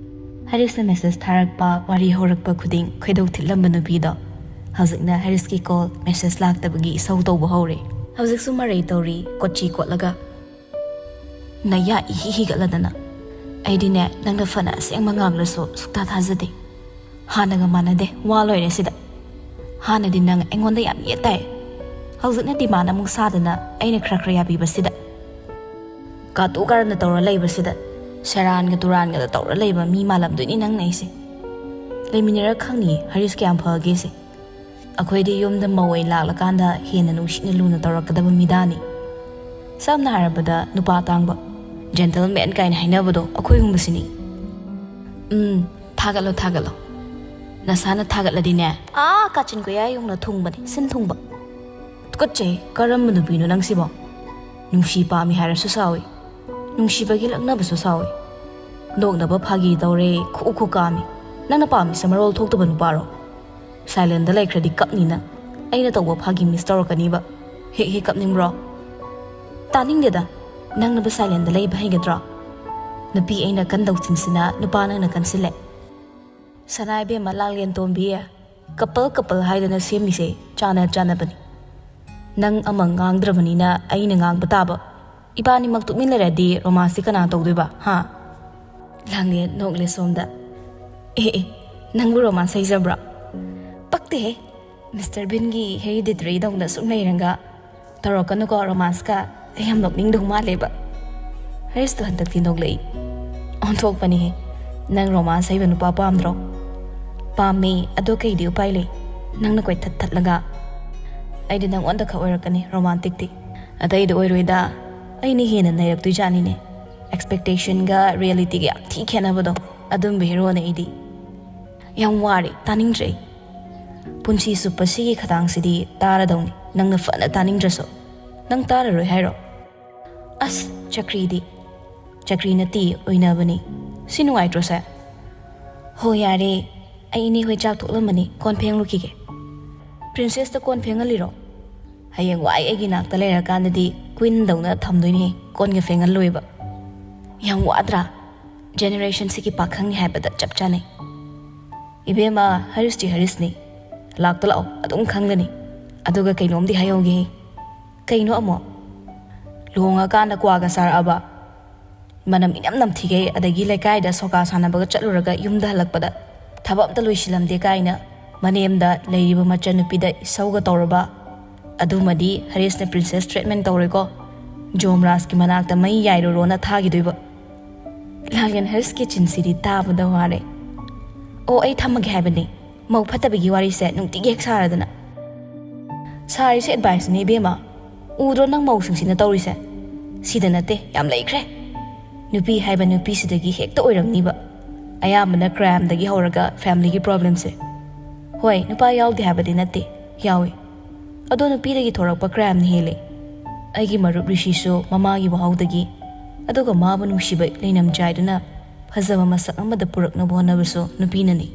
ꯍꯔꯤꯁꯅ ꯃꯦꯁꯦꯖ ꯊꯥꯔꯛꯄ, ꯋꯥꯔꯤ ꯍꯧꯔꯛꯄ ꯈꯨꯗꯤꯡ ꯈꯣꯏꯗꯧ ꯊꯤꯠꯂꯝꯕ ꯅꯨꯄꯤꯗꯣ ꯍꯧꯖꯤꯛꯅ ꯍꯔꯤꯁꯀꯤ ꯀꯣꯜ, ꯃꯦꯁꯦꯖ ꯂꯥꯛꯇꯕꯒꯤ ꯏꯁꯧ ꯇꯧꯕ ꯍꯧꯔꯦ꯫ ꯍꯧꯖꯤꯛꯁꯨ ꯃꯔꯩ ꯇꯧꯔꯤ, ꯀꯣꯠꯆꯤ ꯀꯣꯠꯂꯒ꯫ ꯅꯌꯥ ꯏꯍꯤ ꯍꯤꯒꯠꯂꯗꯅ꯫ ꯑꯩꯗꯤꯅꯦ, ꯅꯪꯅ ꯐꯅ ꯑꯁꯦꯡꯕ ꯉꯥꯡꯂꯁꯨ ꯁꯨꯛꯊꯥ ꯊꯥꯖꯗꯦ꯫ ꯍꯥꯟꯅꯒ ꯃꯥꯟꯅꯗꯦ, ꯋꯥ ꯂꯣꯏꯔꯦ ꯁꯤꯗ꯫ ꯍꯥꯟꯅꯗꯤ ꯅꯪ ꯑꯩꯉꯣꯟꯗ ꯌꯥꯝ ꯌꯦꯠ ꯇꯥꯏ꯫ ꯍꯧꯖꯤꯛꯅ ꯗꯤꯃꯥꯟ ꯑꯃꯨꯛ ꯁꯥꯗꯅ ꯑꯩꯅ ꯈꯔ ꯈꯔ ꯌꯥꯕꯤꯕꯁꯤꯗ꯫ ꯀꯥꯇꯨ ꯀꯥꯔꯟꯅ ꯇꯧꯔ ꯂꯩꯕꯁꯤꯗ꯫ ꯁꯦꯔꯥꯟꯒ ꯇꯨꯔꯥꯟꯒꯗ ꯇꯧꯔ ꯂꯩꯕ ꯃꯤ ꯃꯥꯜꯂꯝꯗꯣꯏꯅꯤ ꯅꯪꯅ ꯑꯩꯁꯦ꯫ ꯂꯩꯃꯤꯟꯅꯔ ꯈꯪꯅꯤ ꯍꯔꯤꯁ ꯀꯌꯥꯝ ꯐꯒꯦꯁꯦ꯫ ꯑꯩꯈꯣꯏꯗꯤ ꯌꯨꯝꯗ ꯃꯧ ꯑꯣꯏꯅ ꯂꯥꯛꯂꯀꯥꯟꯗ ꯍꯦꯟꯅ ꯅꯨꯡꯁꯤꯅ ꯂꯨꯅ ꯇꯧꯔꯛꯀꯗꯕ ꯃꯤꯗꯥꯅꯤ꯫ ꯁꯝꯅ ꯍꯥꯏꯔꯕꯗ ꯅꯨꯄꯥ ꯇꯥꯡꯕ, gentleman ꯀꯥꯏꯅ ꯍꯥꯏꯅꯕꯗꯣ ꯑꯩꯈꯣꯏꯒꯨꯝꯕꯁꯤꯅꯤ꯫ ꯎꯝ, ꯊꯥꯒꯠꯂꯣ, ꯊꯥꯒꯠꯂꯣ꯫ ꯅꯁꯥꯅ ꯊꯥꯒꯠꯂꯗꯤꯅꯦ, ꯑꯥ ꯀꯥꯆꯤꯟ ꯀꯣꯌꯥ ꯌꯧꯅ ꯊꯨꯡꯕꯅꯦ, ꯁꯤꯟ ꯊꯨꯡꯕ꯫ ꯇꯨꯀꯠꯆꯩ, ꯀꯔꯝꯕ ꯅꯨꯄꯤꯅꯣ ꯅꯪꯁꯤꯕꯣ? ꯅꯨꯡꯁꯤ ꯄꯥꯝꯃꯤ ꯍꯥꯏꯔꯁꯨ ꯁꯥꯎꯏ, ꯅꯨꯡꯁꯤꯕꯒꯤ ꯂꯛꯅꯕꯁꯨ ꯁꯥꯎꯏ꯫ ꯅꯣꯛꯅꯕ ꯐꯥꯒꯤ ꯇꯧꯔꯦ, ꯈꯨ ꯈꯨ ꯀꯥꯝꯃꯤ꯫ ꯅꯪꯅ ꯄꯥꯝꯃꯤꯁꯦ ꯃꯔꯣꯜ ꯊꯣꯛꯇꯕ ꯅꯨꯄꯥꯔꯣ? ꯁꯥꯏꯂꯦꯟꯗ ꯂꯩꯈ꯭ꯔꯗꯤ ꯀꯞꯅꯤ ꯅꯪ꯫ ꯑꯩꯅ ꯇꯧꯕ ꯐꯥꯒꯤ ꯃꯤꯁ ꯇꯧꯔꯛꯀꯅꯤꯕ꯫ ꯍꯦꯛ ꯍꯦꯛ ꯀꯞꯅꯤꯡꯕ꯭ꯔꯣ? ꯇꯥꯅꯤꯡꯗꯦꯗ꯫ ꯅꯪꯅꯕꯨ ꯁꯥꯏꯂꯦꯟꯗ ꯂꯩꯕ ꯍꯩꯒꯗ꯭ꯔꯣ? ꯅꯨꯄꯤ ꯑꯩꯅ ꯀꯟꯗꯧ ꯆꯤꯟꯁꯤꯅ ꯅꯨꯄꯥ ꯅꯪꯅ ꯀꯟꯁꯤꯜꯂꯦ꯫ ꯁꯅꯥ ꯏꯕꯦꯝꯃ ꯂꯥꯡꯂꯦꯟ ꯇꯣꯝꯕꯤ, ꯀꯄꯜ ꯀꯄꯜ ꯍꯥꯏꯗꯅ ꯁꯦꯝꯃꯤꯁꯦ ꯆꯥꯅ ꯆꯥꯅꯕꯅꯤ꯫ ꯅꯪ ꯑꯃ ꯉꯥꯡꯗ꯭ꯔꯕꯅꯤꯅ ꯑꯩꯅ ꯉꯥꯡꯕ ꯇꯥꯕ꯫ ꯏꯕꯥꯅꯤꯃꯛ ꯇꯨꯃꯤꯟ ꯂꯩꯔꯗꯤ ꯔꯣꯃꯥꯟꯁꯇꯤ ꯀꯅꯥ ꯇꯧꯗꯣꯏꯕ, ꯍꯥ? ꯂꯥꯡꯂꯦꯟ ꯅꯣꯛꯂꯦ ꯁꯣꯝꯗ꯫ ꯑꯦ ꯑꯦ, ꯅꯪꯕꯨ ꯔꯣꯃꯥꯟꯁ ꯍꯩꯖꯕ꯭ꯔꯣ? ꯄꯛꯇꯦꯍꯦ꯫ ꯃꯤꯁꯇꯔ ꯕꯤꯟꯒꯤ ꯍꯦꯔꯤꯗꯤꯇꯔꯤꯗꯧꯅ ꯁꯨꯝ ꯂꯩꯔꯒ ꯇꯧꯔꯛꯀꯅꯨꯀꯣ ꯔꯣꯃꯥꯟꯁꯀ꯫ ꯑꯩ ꯌꯥꯝ ꯅꯣꯛꯅꯤꯡꯗꯧ ꯃꯥꯜꯂꯦꯕ꯫ ꯍꯔꯤꯁꯇꯣ ꯍꯟꯗꯛꯇꯤ ꯅꯣꯛꯂꯛꯏ꯫ ꯑꯣꯟꯊꯣꯛꯄꯅꯤꯍꯦ꯫ ꯅꯪ ꯔꯣꯃꯥꯟꯁ ꯍꯩꯕ ꯅꯨꯄꯥ ꯄꯥꯝꯗ꯭ꯔꯣ? ꯄꯥꯝꯃꯦ, ꯑꯗꯣ ꯀꯩꯗꯤ ꯎꯄꯥꯏ ꯂꯩ? ꯅꯪꯅ ꯀꯣꯏꯊꯠ ꯊꯠꯂꯒ꯫ ꯑꯩꯗꯤ ꯅꯪꯉꯣꯟꯗ ꯈꯛ ꯑꯣꯏꯔꯛꯀꯅꯤ ꯔꯣꯃꯥꯟꯇꯤꯛꯇꯤ꯫ ꯑꯇꯩꯗ ꯑꯣꯏꯔꯣꯏꯗ꯫ ꯑꯩꯅ ꯍꯦꯟꯅ ꯅꯩꯔꯛꯇꯣꯏꯖꯥꯠꯅꯤꯅꯦ꯫ ꯑꯦꯛꯁꯄꯦꯛꯇꯦꯁꯟꯒ ꯔꯤꯌꯦꯂꯤꯇꯤꯒ ꯌꯥꯝ ꯊꯤ ꯈꯦꯠꯅꯕꯗꯣ꯫ ꯑꯗꯨꯝꯕ ꯍꯦꯔꯣꯅꯦ ꯑꯩꯗꯤ꯫ ꯌꯥꯝ ꯋꯥꯔꯦ, ꯇꯥꯅꯤꯡꯗ꯭ꯔꯦ ꯑꯩ꯫ ꯄꯨꯟꯁꯤ ꯆꯨꯞꯄ ꯁꯤꯒꯤ ꯈꯗꯥꯡꯁꯤꯗꯤ ꯇꯥꯔꯗꯧꯅꯤ, ꯅꯪꯅ ꯐꯅ ꯇꯥꯅꯤꯡꯗ꯭ꯔꯁꯨ꯫ ꯅꯪ ꯇꯥꯔꯔꯣꯏ ꯍꯥꯏꯔꯣ? ꯑꯁ, ꯆꯀ꯭ꯔꯤꯗꯤ꯫ ꯆꯀ꯭ꯔꯤ ꯅꯠꯇꯦ, ꯑꯣꯏꯅꯕꯅꯤ꯫ ꯁꯤ ꯅꯨꯡꯉꯥꯏꯇ꯭ꯔꯣ ꯁꯦ? ꯍꯣ ꯌꯥꯔꯦ, ꯑꯩ ꯏꯅꯦ ꯍꯣꯏ ꯆꯥꯛ ꯊꯣꯛꯂꯝꯃꯅꯤ, ꯀꯣꯟ ꯐꯦꯡꯂꯨꯈꯤꯒꯦ꯫ ꯄ꯭ꯔꯤꯟꯁꯦꯁꯇ ꯀꯣꯟ ꯐꯦꯡꯍꯜꯂꯤꯔꯣ? ꯍꯌꯦꯡ ꯋꯥꯏ ꯑꯩꯒꯤ ꯅꯥꯛꯇ ꯂꯩꯔꯀꯥꯟꯗꯗꯤ ꯀ꯭ꯋꯤꯟꯗꯧꯅ ꯊꯝꯗꯣꯏꯅꯦ, ꯀꯣꯟꯒ ꯐꯦꯡꯍꯜꯂꯣꯏꯕ꯫ ꯌꯥꯝ ꯋꯥꯗ꯭ꯔꯥ? ꯖꯦꯅꯦꯔꯦꯁꯟꯁꯤꯒꯤ ꯄꯥꯈꯪꯅꯤ ꯍꯥꯏꯕꯗ ꯆꯞ ꯆꯥꯅꯩ꯫ ꯏꯕꯦꯝꯃ, ꯍꯔꯤꯁꯇꯤ ꯍꯔꯤꯁꯅꯤ꯫ ꯂꯥꯛꯇ ꯂꯥꯛꯑꯣ, ꯑꯗꯨꯝ ꯈꯪꯒꯅꯤ꯫ ꯑꯗꯨꯒ ꯀꯩꯅꯣꯝꯗꯤ ꯍꯥꯏꯍꯧꯒꯦ꯫ ꯀꯩꯅꯣ ꯑꯃꯨꯛ? ꯂꯨꯍꯣꯡꯉꯀꯥꯟꯗ ꯀ꯭ꯋꯥꯒ ꯆꯥꯔꯛꯑꯕ? ꯃꯅꯝ ꯏꯅꯝ ꯅꯝꯊꯤꯈꯩ, ꯑꯗꯒꯤ ꯂꯩꯀꯥꯏꯗ ꯁꯣꯀꯥ ꯁꯥꯟꯅꯕꯒ ꯆꯠꯂꯨꯔꯒ ꯌꯨꯝꯗ ꯍꯜꯂꯛꯄꯗ ꯊꯕꯛ ꯑꯝꯇ ꯂꯣꯏꯁꯤꯜꯂꯝꯗꯦ ꯀꯥꯏꯅ ꯃꯅꯦꯝꯗ ꯂꯩꯔꯤꯕ ꯃꯆꯟꯅꯨꯄꯤꯗ ꯏꯁꯧꯒ ꯇꯧꯔꯕ? ꯑꯗꯨꯃꯗꯤ ꯍꯔꯤꯁꯅ ꯄ꯭ꯔꯤꯟꯁꯦꯁ ꯇ꯭ꯔꯤꯠꯃꯦꯟ ꯇꯧꯔꯦꯀꯣ꯫ ꯖꯣꯝꯔꯥꯖꯀꯤ ꯃꯅꯥꯛꯇ ꯃꯩ ꯌꯥꯏꯔꯨꯔꯣꯅ ꯊꯥꯈꯤꯗꯣꯏꯕ꯫ ꯂꯥꯡꯂꯦꯟ ꯍꯔꯤꯁꯀꯤ ꯆꯤꯟꯁꯤꯗꯤ ꯇꯥꯕꯗ ꯋꯥꯔꯦ꯫ ꯑꯣ, ꯑꯩ ꯊꯝꯃꯒꯦ ꯍꯥꯏꯕꯅꯦ꯫ ꯃꯧ ꯐꯠꯇꯕꯒꯤ ꯋꯥꯔꯤꯁꯦ ꯅꯨꯡꯇꯤꯒꯤ ꯍꯦꯛ ꯁꯥꯔꯗꯅ꯫ ꯁꯥꯔꯤꯁꯦ ꯑꯦꯗꯚꯥꯏꯁꯅꯦ ꯏꯕꯦꯝꯃ꯫ ꯎꯗ꯭ꯔꯣ ꯅꯪ ꯃꯧꯁꯤꯡꯁꯤꯅ ꯇꯧꯔꯤꯁꯦ? ꯁꯤꯗ ꯅꯠꯇꯦ, ꯌꯥꯝ ꯂꯩꯈ꯭ꯔꯦ꯫ ꯅꯨꯄꯤ ꯍꯥꯏꯕ ꯅꯨꯄꯤꯁꯤꯗꯒꯤ ꯍꯦꯛꯇ ꯑꯣꯏꯔꯝꯅꯤꯕ꯫ ꯑꯌꯥꯝꯕꯅ ꯀ꯭ꯔꯥꯏꯝꯗꯒꯤ ꯍꯧꯔꯒ ꯐꯦꯃꯤꯂꯤꯒꯤ ꯄ꯭ꯔꯣꯕ꯭ꯂꯦꯝꯁꯦ꯫ ꯍꯣꯏ, ꯅꯨꯄꯥ ꯌꯥꯎꯗꯦ ꯍꯥꯏꯕꯗꯤ ꯅꯠꯇꯦ, ꯌꯥꯎꯏ꯫ ꯑꯗꯣ ꯅꯨꯄꯤꯗꯒꯤ ꯊꯣꯔꯛꯄ ꯀ꯭ꯔꯥꯏꯝꯅ ꯍꯦꯜꯂꯦ꯫ ꯑꯩꯒꯤ ꯃꯔꯨꯞ ꯔꯤꯁꯤꯁꯨ ꯃꯃꯥꯒꯤ ꯋꯥꯍꯧꯗꯒꯤ, ꯑꯗꯨꯒ ꯃꯥꯕꯨ ꯅꯨꯡꯁꯤꯕ ꯂꯩꯅꯝ ꯆꯥꯏꯗꯨꯅ ꯐꯖꯕ ꯃꯁꯛ ꯑꯃꯗ ꯄꯨꯔꯛꯅꯕ ꯍꯣꯠꯅꯕꯁꯨ ꯅꯨꯄꯤꯅꯅꯤ꯫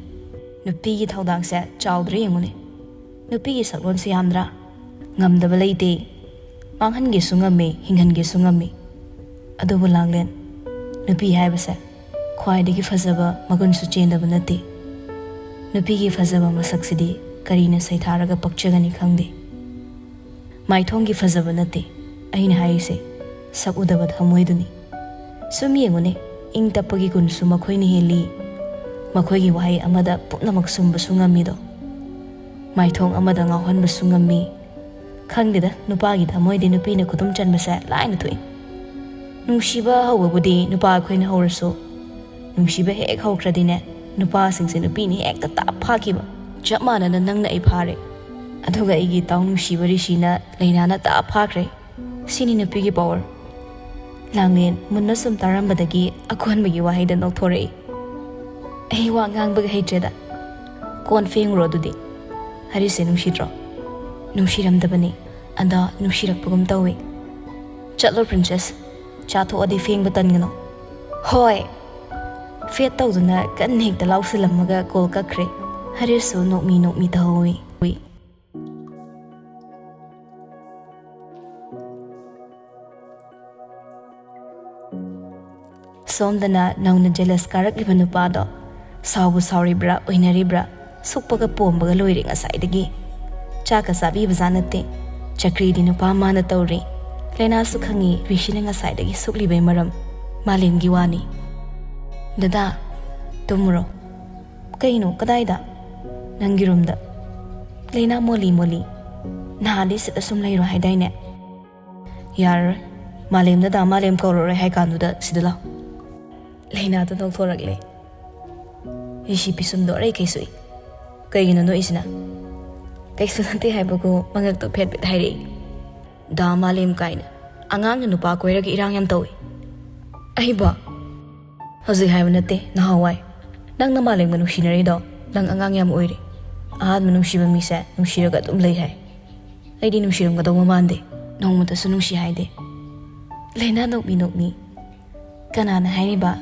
ꯅꯨꯄꯤꯒꯤ ꯊꯧꯗꯥꯡꯁꯦ ꯆꯥꯎꯗ꯭ꯔꯥ ꯌꯦꯡꯉꯨꯅꯦ꯫ ꯅꯨꯄꯤꯒꯤ ꯁꯛꯂꯣꯟꯁꯦ ꯌꯥꯝꯗ꯭ꯔꯥ? ꯉꯝꯗꯕ ꯂꯩꯇꯦ꯫ ꯃꯥꯡꯍꯟꯒꯦꯁꯨ ꯉꯝꯃꯤ, ꯍꯤꯡꯍꯟꯒꯦꯁꯨ ꯉꯝꯃꯤ꯫ ꯑꯗꯨꯕꯨ ꯂꯥꯡꯂꯦꯟ, ꯅꯨꯄꯤ ꯍꯥꯏꯕꯁꯦ ꯈ꯭ꯋꯥꯏꯗꯒꯤ ꯐꯖꯕ ꯃꯒꯨꯟꯁꯨ ꯆꯦꯟꯗꯕ ꯅꯠꯇꯦ꯫ ꯅꯨꯄꯤꯒꯤ ꯐꯖꯕ ꯃꯁꯛꯁꯤꯗꯤ ꯀꯔꯤꯅ ꯁꯩꯊꯥꯔꯒ ꯄꯛꯆꯒꯅꯤ ꯈꯪꯗꯦ꯫ ꯃꯥꯏꯊꯣꯡꯒꯤ ꯐꯖꯕ ꯅꯠꯇꯦ ꯑꯩꯅ ꯍꯥꯏꯔꯤꯁꯦ, ꯁꯛ ꯎꯗꯕ ꯊꯃꯣꯏꯗꯨꯅꯤ꯫ ꯁꯨꯝ ꯌꯦꯡꯉꯨꯅꯦ, ꯏꯪ ꯇꯞꯄꯒꯤ ꯒꯨꯟꯁꯨ ꯃꯈꯣꯏꯅ ꯍꯦꯜꯂꯤ꯫ ꯃꯈꯣꯏꯒꯤ ꯋꯥꯍꯩ ꯑꯃꯗ ꯄꯨꯝꯅꯃꯛ ꯁꯨꯝꯕꯁꯨ ꯉꯝꯃꯤꯗꯣ꯫ ꯃꯥꯏꯊꯣꯡ ꯑꯃꯗ ꯉꯥꯎꯍꯟꯕꯁꯨ ꯉꯝꯃꯤ꯫ ꯈꯪꯗꯦꯗ, ꯅꯨꯄꯥꯒꯤ ꯊꯃꯣꯏꯗꯤ ꯅꯨꯄꯤꯅ ꯈꯨꯗꯨꯝ ꯆꯟꯕꯁꯦ ꯂꯥꯏꯅ ꯊꯣꯛꯏ꯫ ꯅꯨꯡꯁꯤꯕ ꯍꯧꯕꯕꯨꯗꯤ ꯅꯨꯄꯥ ꯑꯩꯈꯣꯏꯅ ꯍꯧꯔꯁꯨ, ꯅꯨꯡꯁꯤꯕ ꯍꯦꯛ ꯍꯧꯈ꯭ꯔꯗꯤꯅꯦ, ꯅꯨꯄꯥꯁꯤꯡꯁꯦ ꯅꯨꯄꯤꯅ ꯍꯦꯛꯇ ꯇꯥꯞ ꯐꯥꯈꯤꯕ꯫ ꯆꯞ ꯃꯥꯟꯅꯅ ꯅꯪꯅ ꯑꯩ ꯐꯥꯔꯦ, ꯑꯗꯨꯒ ꯑꯩꯒꯤ ꯏꯇꯥꯎ ꯅꯨꯡꯁꯤꯕ ꯔꯤꯁꯤꯅ ꯂꯩꯅꯥꯅ ꯇꯥꯞ ꯐꯥꯈ꯭ꯔꯦ꯫ ꯁꯤꯅꯤ ꯅꯨꯄꯤꯒꯤ ꯄꯥꯋꯔ꯫ ꯂꯥꯡꯂꯦꯟ ꯃꯨꯟꯅ ꯁꯨꯝ ꯇꯥꯔꯝꯕꯗꯒꯤ ꯑꯀꯣꯟꯕꯒꯤ ꯋꯥꯍꯩꯗ ꯅꯣꯛꯊꯣꯔꯛꯏ꯫ ꯑꯩ ꯋꯥ ꯉꯥꯡꯕꯒ ꯍꯩꯇ꯭ꯔꯦꯗ꯫ ꯀꯣꯟ ꯐꯦꯡꯉꯨꯔꯣ ꯑꯗꯨꯗꯤ꯫ ꯍꯔꯤꯁꯁꯦ ꯅꯨꯡꯁꯤꯗ꯭ꯔꯣ? ꯅꯨꯡꯁꯤꯔꯝꯗꯕꯅꯤ, ꯑꯗꯣ ꯅꯨꯡꯁꯤꯔꯛꯄꯒꯨꯝ ꯇꯧꯏ꯫ ꯆꯠꯂꯣ ꯄ꯭ꯔꯤꯟꯁꯦꯁ, ꯆꯥꯊꯣꯛꯑꯗꯤ ꯐꯦꯡꯕ ꯇꯟꯒꯅꯣ꯫ ꯍꯣꯏ꯫ ꯐꯦꯠ ꯇꯧꯗꯨꯅ ꯀꯟꯅ ꯍꯦꯛꯇ ꯂꯥꯎꯁꯤꯜꯂꯝꯃꯒ ꯀꯣꯜ ꯀꯛꯈ꯭ꯔꯦ꯫ ꯍꯔꯤꯁꯁꯨ ꯅꯣꯛꯃꯤ ꯅꯣꯛꯃꯤ ꯇꯧꯍꯧꯏ꯫ ꯁꯣꯝꯗꯅ ꯅꯧꯅ ꯖꯦꯂꯁ ꯀꯥꯔꯛꯂꯤꯕ ꯅꯨꯄꯥꯗꯣ ꯁꯥꯎꯕꯨ ꯁꯥꯎꯔꯤꯕ꯭ꯔꯥ ꯑꯣꯏꯅꯔꯤꯕ꯭ꯔꯥ, ꯁꯨꯛꯄꯒ ꯄꯣꯝꯕꯒ ꯂꯣꯏꯔꯦ ꯉꯁꯥꯏꯗꯒꯤ꯫ ꯆꯥꯛꯀ ꯆꯥꯕꯤꯕꯖꯥ ꯅꯠꯇꯦ꯫ ꯆꯀ꯭ꯔꯤꯗꯤ ꯅꯨꯄꯥ ꯃꯥꯅ ꯇꯧꯔꯤ꯫ ꯂꯩꯅꯥꯁꯨ ꯈꯪꯉꯤ ꯔꯤꯁꯤꯅ ꯉꯁꯥꯏꯗꯒꯤ ꯁꯨꯛꯂꯤꯕꯩ ꯃꯔꯝ꯫ ꯃꯥꯂꯦꯝꯒꯤ ꯋꯥꯅꯤ꯫ ꯗꯗꯥ, ꯇꯨꯝꯃꯨꯔꯣ꯫ ꯀꯩꯅꯣ, ꯀꯗꯥꯏꯗ? ꯅꯪꯒꯤ ꯔꯨꯝꯗ꯫ ꯂꯩꯅꯥ ꯃꯣꯂꯤ ꯃꯣꯂꯤ꯫ ꯅꯍꯥꯟꯗꯤ ꯁꯤꯗ ꯁꯨꯝ ꯂꯩꯔꯣ ꯍꯥꯏꯗꯥꯏꯅꯦ? ꯌꯥꯔꯔꯣꯏ꯫ ꯃꯥꯂꯦꯝꯗ ꯗꯥ ꯃꯥꯂꯦꯝ ꯀꯧꯔꯔꯣꯏ ꯍꯥꯏ ꯀꯥꯟꯗꯨꯗ ꯁꯤꯗ ꯂꯥꯎ꯫ ꯂꯩꯅꯥꯗꯣ ꯅꯣꯛꯊꯣꯔꯛꯂꯦ꯫ ꯔꯤꯁꯤ ꯄꯤꯁꯨꯝꯗꯣ ꯑꯔꯩ ꯀꯩꯁꯨꯏ꯫ ꯀꯩꯒꯤꯅꯣ ꯅꯣꯛꯏꯁꯤꯅ? ꯀꯩꯁꯨ ꯅꯠꯇꯦ ꯍꯥꯏꯕꯒꯨ ꯃꯉꯛꯇꯣ ꯐꯦꯠ ꯐꯦꯠ ꯍꯥꯏꯔꯛꯏ꯫ ꯗꯥ ꯃꯥꯂꯦꯝ ꯀꯥꯏꯅ ꯑꯉꯥꯡꯅ ꯅꯨꯄꯥ ꯀꯣꯏꯔꯒ ꯏꯔꯥꯡ ꯌꯥꯝ ꯇꯧꯏ꯫ ꯑꯩꯕꯣ? ꯍꯧꯖꯤꯛ ꯍꯥꯏꯕ ꯅꯠꯇꯦ, ꯅꯍꯥꯟꯋꯥꯏ꯫ ꯅꯪꯅ ꯃꯥꯂꯦꯝꯒ ꯅꯨꯡꯁꯤꯅꯔꯤꯗꯣ ꯅꯪ ꯑꯉꯥꯡ ꯌꯥꯝ ꯑꯣꯏꯔꯤ꯫ ꯑꯍꯥꯟꯕ ꯅꯨꯡꯁꯤꯕ ꯃꯤꯁꯦ ꯅꯨꯡꯁꯤꯔꯒ ꯑꯗꯨꯝ ꯂꯩ ꯍꯥꯏ꯫ ꯑꯩꯗꯤ ꯅꯨꯡꯁꯤꯔꯝꯒꯗꯧꯕ ꯃꯥꯟꯗꯦ꯫ ꯅꯣꯡꯃꯇꯁꯨ ꯅꯨꯡꯁꯤ ꯍꯥꯏꯗꯦ꯫ ꯂꯩꯅꯥ ꯅꯣꯛꯃꯤ ꯅꯣꯛꯃꯤ꯫ ꯀꯅꯥꯅ ꯍꯥꯏꯔꯤꯕ?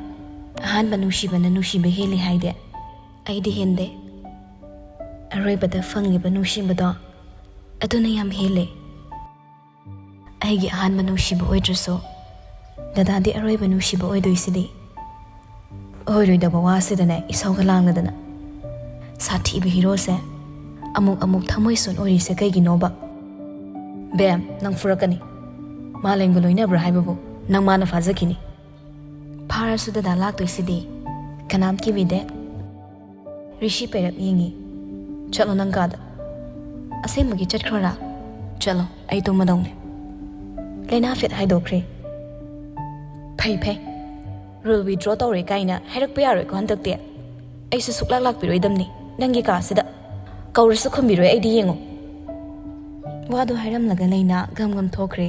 ꯑꯍꯥꯟꯕ ꯅꯨꯡꯁꯤꯕꯅ ꯅꯨꯡꯁꯤꯕ ꯍꯦꯜꯂꯤ ꯍꯥꯏꯗꯦ꯫ ꯑꯩꯗꯤ ꯍꯦꯟꯗꯦ꯫ ꯑꯔꯣꯏꯕꯗ ꯐꯪꯂꯤꯕ ꯅꯨꯡꯁꯤꯕꯗꯣ ꯑꯗꯨꯅ ꯌꯥꯝ ꯍꯦꯜꯂꯦ꯫ ꯑꯩꯒꯤ ꯑꯍꯥꯟꯕ ꯅꯨꯡꯁꯤꯕ ꯑꯣꯏꯗ꯭ꯔꯁꯨ, ꯗꯗꯥꯗꯤ ꯑꯔꯣꯏꯕ ꯅꯨꯡꯁꯤꯕ ꯑꯣꯏꯗꯣꯏꯁꯤꯗꯤ꯫ ꯑꯣꯏꯔꯣꯏꯗꯕ ꯋꯥꯁꯤꯗꯅꯦ ꯏꯁꯧꯒ ꯂꯥꯡꯂꯗꯅ꯫ ꯁꯥꯊꯤꯕ ꯍꯤꯔꯣꯁꯦ ꯑꯃꯨꯛ ꯑꯃꯨꯛ ꯊꯃꯣꯏ ꯁꯣꯟ ꯑꯣꯏꯔꯤꯁꯦ ꯀꯩꯒꯤꯅꯣꯕ? ꯕꯦꯝ, ꯅꯪ ꯐꯨꯔꯛꯀꯅꯤ꯫ ꯃꯥꯂꯦꯝꯒ ꯂꯣꯏꯅꯕ꯭ꯔꯥ ꯍꯥꯏꯕꯕꯨ? ꯅꯪ ꯃꯥꯅ ꯐꯥꯖꯈꯤꯅꯤ꯫ ꯐꯥꯔꯁꯨ ꯗꯗꯥ ꯂꯥꯛꯇꯣꯏꯁꯤꯗꯤ꯫ ꯀꯅꯥꯝ ꯀꯤꯕꯤꯗꯦ꯫ ꯔꯤꯁꯤ ꯄꯩꯔꯞ ꯌꯦꯡꯉꯤ꯫ "ꯆꯠꯂꯣ ꯅꯪ ꯀꯥꯗ꯫" "ꯑꯁꯦꯡꯕꯒꯤ ꯆꯠꯈ꯭ꯔꯣꯔꯥ?" "ꯆꯠꯂꯣ, ꯑꯩ ꯇꯨꯝꯃꯗꯧꯅꯦ꯫" ꯂꯩꯅꯥ ꯐꯦꯠ ꯍꯥꯏꯗꯣꯛꯈ꯭ꯔꯦ꯫ "ꯐꯩ ꯐꯩ, ꯔꯨꯜ ꯋꯤꯗ꯭ꯔꯣ ꯇꯧꯔꯦ ꯀꯥꯏꯅ ꯍꯥꯏꯔꯛꯄ ꯌꯥꯔꯣꯏꯀꯣ ꯍꯟꯗꯛꯇꯤ꯫ ꯑꯩꯁꯨ ꯁꯨꯛꯂꯥꯛ ꯂꯥꯛꯄꯤꯔꯣꯏꯗꯝꯅꯤ ꯅꯪꯒꯤ ꯀꯥꯁꯤꯗ꯫ ꯀꯧꯔꯁꯨ ꯈꯨꯝꯕꯤꯔꯣꯏ ꯑꯩꯗꯤ, ꯌꯦꯡꯉꯣ꯫" ꯋꯥꯗꯣ ꯍꯥꯏꯔꯝꯂꯒ ꯂꯩꯅꯥ ꯒꯝ ꯒꯝ ꯊꯣꯛꯈ꯭ꯔꯦ꯫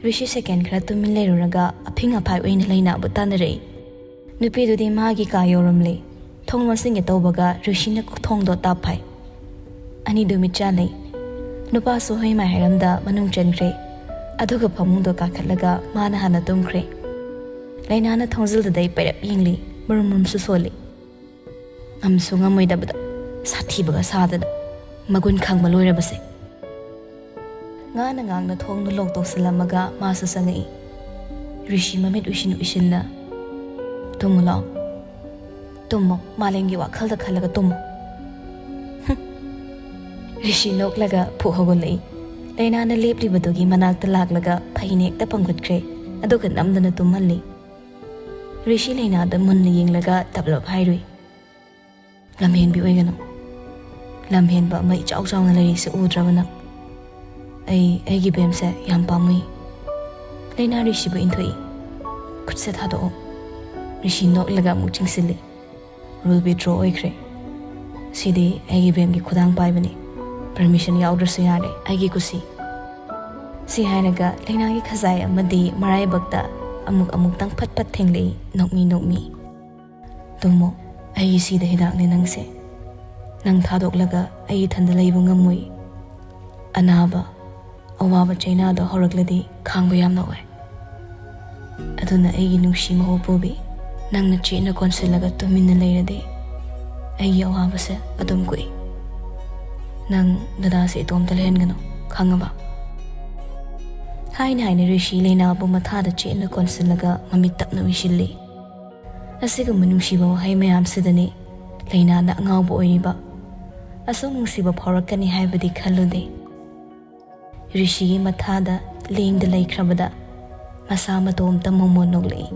ꯔꯤꯁꯤ ꯁꯦꯀꯦꯟ ꯈꯔ ꯇꯨꯃꯤꯟ ꯂꯩꯔꯨꯔꯒ ꯑꯐꯤꯡ ꯑꯐꯥꯏ ꯑꯣꯏꯅ ꯂꯩꯅꯥꯕꯨ ꯇꯥꯟꯅꯔꯛꯏ꯫ ꯅꯨꯄꯤꯗꯨꯗꯤ ꯃꯥꯒꯤ ꯀꯥ ꯌꯧꯔꯝꯂꯦ꯫ ꯊꯣꯡ ꯂꯣꯟꯁꯤꯟꯒꯦ ꯇꯧꯕꯒ ꯔꯤꯁꯤꯅ ꯊꯣꯡꯗꯣ ꯇꯥꯞ ꯐꯥꯏ꯫ ꯑꯅꯤꯗꯨ ꯃꯤꯠ ꯆꯥꯟꯅꯩ꯫ ꯅꯨꯄꯥꯁꯨ ꯍꯣꯏ ꯃꯥꯏ ꯍꯥꯏꯔꯝꯗ ꯃꯅꯨꯡ ꯆꯟꯈ꯭ꯔꯦ꯫ ꯑꯗꯨꯒ ꯐꯃꯨꯡꯗꯣ ꯀꯥꯈꯠꯂꯒ ꯃꯥꯅ ꯍꯥꯟꯅ ꯇꯨꯝꯈ꯭ꯔꯦ꯫ ꯂꯩꯅꯥꯅ ꯊꯣꯡꯖꯤꯜꯗꯨꯗꯩ ꯄꯩꯔꯞ ꯌꯦꯡꯂꯤ, ꯃꯔꯨꯝ ꯃꯔꯨꯝꯁꯨ ꯁꯣꯜꯂꯤ꯫ ꯉꯝꯁꯨ ꯉꯝꯃꯣꯏꯗꯕꯗ, ꯁꯥꯊꯤꯕꯒ ꯁꯥꯗꯅ, ꯃꯒꯨꯟ ꯈꯪꯕ ꯂꯣꯏꯔꯕꯁꯦ꯫ ꯉꯥꯅ ꯉꯥꯡꯅ ꯊꯣꯡꯗꯨ ꯂꯣꯛ ꯇꯧꯁꯤꯜꯂꯝꯃꯒ ꯃꯥꯁꯨ ꯆꯪꯉꯛꯏ꯫ ꯔꯤꯁꯤ ꯃꯃꯤꯠ ꯎꯏꯁꯤꯟ ꯎꯏꯁꯤꯟꯅ, "ꯇꯨꯝꯃꯨ ꯂꯥꯛꯑꯣ꯫ ꯇꯨꯝꯃꯣ, ꯃꯥꯂꯦꯝꯒꯤ ꯋꯥꯈꯜꯗ ꯈꯜꯂꯒ ꯇꯨꯝꯃꯣ꯫" ꯍꯨꯝ꯫ ꯔꯤꯁꯤ ꯅꯣꯛꯂꯒ ꯐꯨꯛ ꯍꯧꯒꯠꯂꯛꯏ꯫ ꯂꯩꯅꯥꯅ ꯂꯦꯞꯂꯤꯕꯗꯨꯒꯤ ꯃꯅꯥꯛꯇ ꯂꯥꯛꯂꯒ ꯐꯩꯅ ꯍꯦꯛꯇ ꯄꯪꯈꯠꯈ꯭ꯔꯦ, ꯑꯗꯨꯒ ꯅꯝꯗꯅ ꯇꯨꯝꯍꯜꯂꯤ꯫ ꯔꯤꯁꯤ ꯂꯩꯅꯥꯗ ꯃꯨꯟꯅ ꯌꯦꯡꯂꯒ ꯇꯞꯂꯞ ꯍꯥꯏꯔꯨꯏ, "ꯂꯝꯍꯦꯟꯕꯤ ꯑꯣꯏꯒꯅꯨ꯫ ꯂꯝꯍꯦꯟꯕ ꯑꯃ ꯏꯆꯥꯎ ꯆꯥꯎꯅ ꯂꯩꯔꯤꯁꯦ ꯎꯗ꯭ꯔꯕ ꯅꯪ? ꯑꯩ ꯑꯩꯒꯤ ꯕꯦꯝꯁꯦ ꯌꯥꯝ ꯄꯥꯝꯃꯨꯏ꯫" ꯂꯩꯅꯥ ꯔꯤꯁꯤꯕꯨ ꯏꯟꯊꯣꯛꯏ꯫ "ꯈꯨꯠꯁꯦ ꯊꯥꯗꯣꯛꯑꯣ꯫" ꯔꯤꯁꯤ ꯅꯣꯛꯂꯒ ꯑꯃꯨꯛ ꯆꯤꯡꯁꯤꯜꯂꯤ꯫ "ꯔꯨꯜ ꯋꯤꯗ꯭ꯔꯣ ꯑꯣꯏꯈ꯭ꯔꯦ꯫ ꯁꯤꯗꯤ ꯑꯩꯒꯤ ꯕꯦꯝꯒꯤ ꯈꯨꯗꯥꯡ ꯄꯥꯏꯕꯅꯤ꯫ ꯄꯔꯃꯤꯁꯟ ꯌꯥꯎꯗ꯭ꯔꯁꯨ ꯌꯥꯔꯦ, ꯑꯩꯒꯤ ꯀꯨꯁꯤ꯫" ꯁꯤ ꯍꯥꯏꯔꯒ ꯂꯩꯅꯥꯒꯤ ꯈꯖꯥꯏ ꯑꯃꯗꯤ ꯃꯔꯥꯏꯕꯛꯇ ꯑꯃꯨꯛ ꯑꯃꯨꯛꯇꯪ ꯐꯠ ꯐꯠ ꯊꯦꯡꯂꯛꯏ, ꯅꯣꯛꯃꯤ ꯅꯣꯛꯃꯤ꯫ "ꯇꯨꯝꯃꯣ, ꯑꯩꯒꯤ ꯁꯤꯗ ꯍꯤꯗꯥꯛꯅꯦ ꯅꯪꯁꯦ꯫ ꯅꯪ ꯊꯥꯗꯣꯛꯂꯒ ꯑꯩ ꯏꯊꯟꯗ ꯂꯩꯕ ꯉꯝꯃꯣꯏ꯫ ꯑꯅꯥꯕ, ꯑꯋꯥꯕ ꯆꯩꯅꯥꯗꯣ ꯍꯧꯔꯛꯂꯗꯤ ꯈꯥꯡꯕ ꯌꯥꯝꯅ ꯋꯥꯏ꯫ ꯑꯗꯨꯅ ꯑꯩꯒꯤ ꯅꯨꯡꯁꯤ ꯃꯍꯨ ꯄꯨꯕꯤ, ꯅꯪꯅ ꯆꯦꯠꯅ ꯀꯣꯟꯁꯤꯜꯂꯒ ꯇꯨꯃꯤꯟꯅ ꯂꯩꯔꯗꯤ ꯑꯩꯒꯤ ꯑꯋꯥꯕꯁꯦ ꯑꯗꯨꯝ ꯀꯣꯛꯏ꯫" "ꯅꯪ ꯗꯗꯥꯁꯦ ꯏꯇꯣꯝꯇ ꯂꯩꯍꯟꯒꯅꯨ, ꯈꯪꯉꯕ?" ꯍꯥꯏꯅ ꯍꯥꯏꯅ ꯔꯤꯁꯤ ꯂꯩꯅꯥꯕꯨ ꯃꯊꯥꯗ ꯆꯦꯠꯅ ꯀꯣꯟꯁꯤꯜꯂꯒ ꯃꯃꯤꯠ ꯇꯞꯅ ꯎꯏꯁꯤꯜꯂꯤ꯫ ꯑꯁꯤꯒꯨꯝꯕ ꯅꯨꯡꯁꯤꯕ ꯋꯥꯍꯩ ꯃꯌꯥꯝꯁꯤꯗꯅꯤ ꯂꯩꯅꯥꯅ ꯑꯉꯥꯎꯕ ꯑꯣꯏꯔꯤꯕ꯫ ꯑꯁꯨꯛ ꯅꯨꯡꯁꯤꯕ ꯐꯥꯎꯔꯛꯀꯅꯤ ꯍꯥꯏꯕꯗꯤ ꯈꯜꯂꯨꯗꯦ꯫ ꯔꯤꯁꯤꯒꯤ ꯃꯊꯥꯗ ꯂꯦꯡꯗ ꯂꯩꯈ꯭ꯔꯕꯗ ꯃꯁꯥ ꯃꯇꯣꯝꯇ ꯃꯣꯃꯣꯟ ꯅꯣꯛꯂꯛꯏ꯫